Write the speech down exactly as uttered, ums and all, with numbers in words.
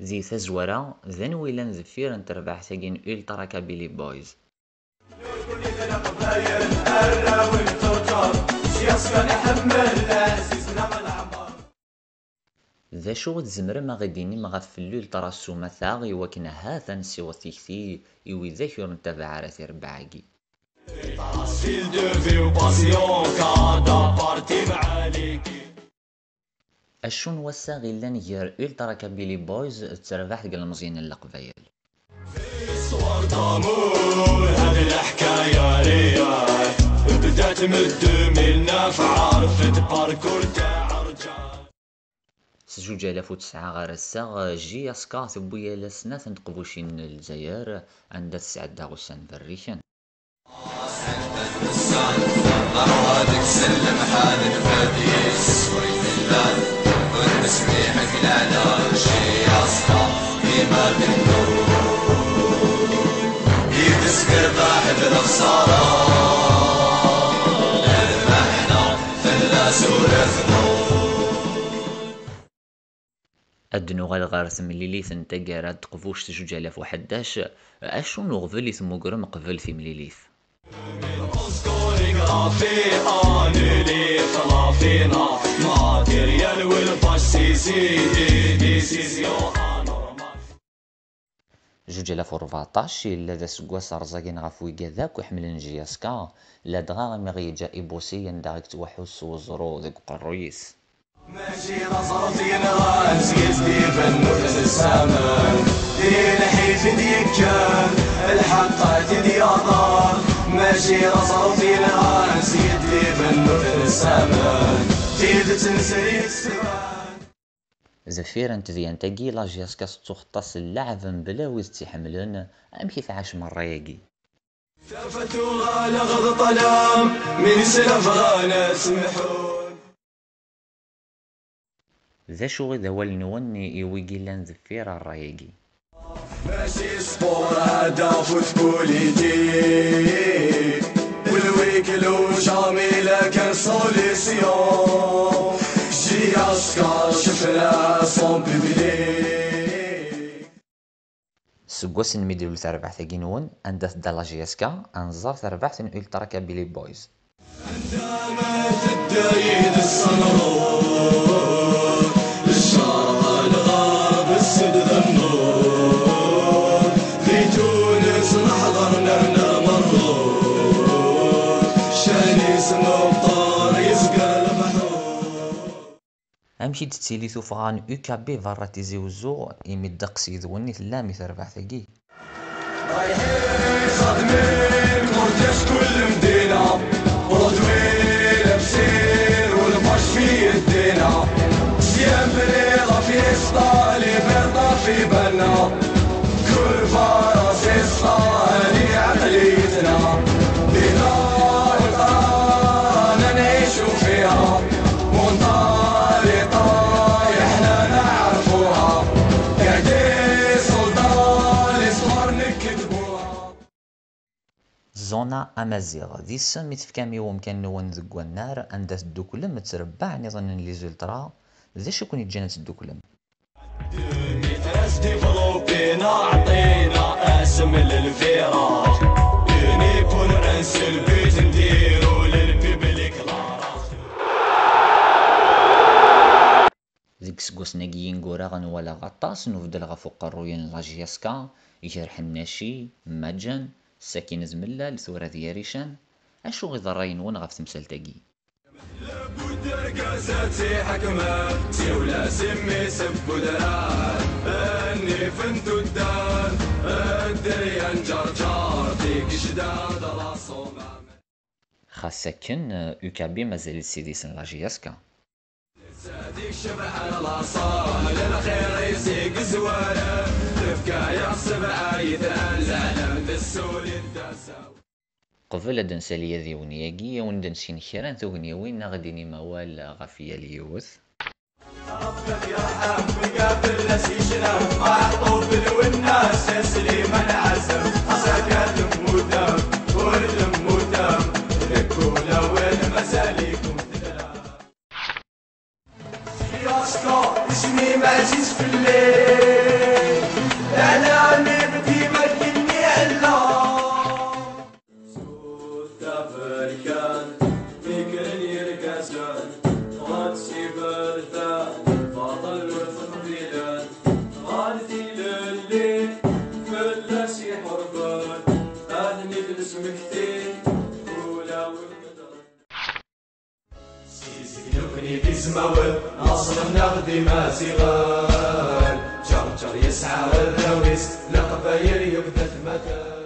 Di tazwara, d anwi yellan deffir n terbaɛt-agi n Ultra Kabylie Boys? D acu i tzemrem a ɣ-d-inim ɣef Ultra s umata, i wakken ahat ad nessiweḍ tikti i widak ur ntabaɛ ara tirebbaɛ-agi? Acu n wassaɣ illan gar Ultra Kabylie Boys d terbaɛt deg ilemẓiyen n Leqbayel? Histoire d'amour, هذه الحكاية ريال. بدات من deux mille neuf، عرفت parcours تاع رجال. S zuǧ alaf u tesɛa ɣer ass-a, J S K tewwi ala snat n teqbucin n Lezzayer, anda tesɛedda ussan berriken. Ad d-nuɣal ɣer temlilit n taggara n teqbuct zuǧ alaf u ḥdac, acu n uɣbel i temmugrem qbel timlilit? Chorégraphie, annulé, خلافينا. Matériel والباش سيزي، des décisions anormales. Zuǧ alaf u rbeɛṭac yella d aseggas rẓagen ɣef wigad akk iḥemmlen J S K, ladɣa imi ɣ-yeǧǧa Ibusi anda i yettwaḥuss s weẓru deg uqerruy-is. Mačči d aẓref yenɣan s yizdiben n uḥessamen, di lḥif i d-yekkan, lḥeqq i d-yaḍan. Mačči d aẓref yenɣan s yizdiben n uḥessamen, tidet n srid s tban. Deffir n tedyant-agi, la J S K tettuxeṭṭa s lleɛb mebla wid tt-iḥemmlen. Amek i tɛac merra-agi? Tafat uɣaleɣ d ṭṭlam, mi nesla bɣan ad smḥun. D acu i d awal-nwen i wigi llan deffir ṛṛay-agi? Mačči sport, هدف politique. والويك لو جامي لا كان solution. J S K شفنا son public. Seg wass n mi d-ilul terbaɛt-agi-nwen, anda tedda la J S K, ad nẓer terbaɛt n Ultra Kabylie Boys. Anda ma tedda yid-s ad nruḥ, lcerq, lɣerb, ssid d nnur. Di Tunes neḥḍer nerna merruḥ, ccan-is nubṭer yezger lebḥur. Amek i d-tettili tuffɣa n U K B berra Tizi Wezzu, imi ddeqs yid-wen i tellam i terbaɛt-agi? رايحين خادمين كورتيج كل مدينة، برودوي لابسين والباش في يدينا. Siempre la fiesta, libertà في بالنا. كل فرنسيستا هذه عقليتنا. بلا وطن نعيشو فيها. Mentalité احنا نعرفوها. كاع des soldats l'histoire نكتبوها. Zona Amaziɣ, d isem i tefkam i wemkan-nwen deg wannar anda tedduklem d trebbaɛ nniḍen n les Ultras. D acu i ken-yeǧǧan ad tedduklem? Deux mille treize développéna، عطينا اسم للفرق. Unis pour un seul but، نديرو للبيبليك la race. Deg iseggasen-agi ineggura nwala aṭas n ubeddel ɣef uqerruy n la J S K, gar Ḥennaci, Maǧen, Sakin Zmellal, tura d Yarican. Acu i d ṛṛay-nwen ɣef temsalt-agi? Budder gazati ḥekmen, siwla simmi seb udrar, nnif n tuddar, dderya n ǧerǧer, tigejda d laṣum. Xas akken, U K B mazal-itt s idis n la J S K. Dik cebḥen laṣal, lxir i s-igezwaren, tefka-yaɣ sebɛa yitran, leɛlam d ssulin tasa. Qbel ad d-nsali adiwenni-agi, ad wen-d-nesken kra n tugniwin, ad ɣ-d-inim awal ɣef yal yiwet. Ṛebbi yerḥem, win fell-as yecna, Meɛṭub Lwennas, Sliman Ɛazem, Aẓaka temmutem, ur temmutem, deg ulawen mazal-ikum tellam. Fiasco, isem-im ɛziz fell-i. Zmawel, laṣel-nneɣ d Imaziɣen. Ǧerǧer yesɛa arraw-is, Leqbayel yebda atmaten.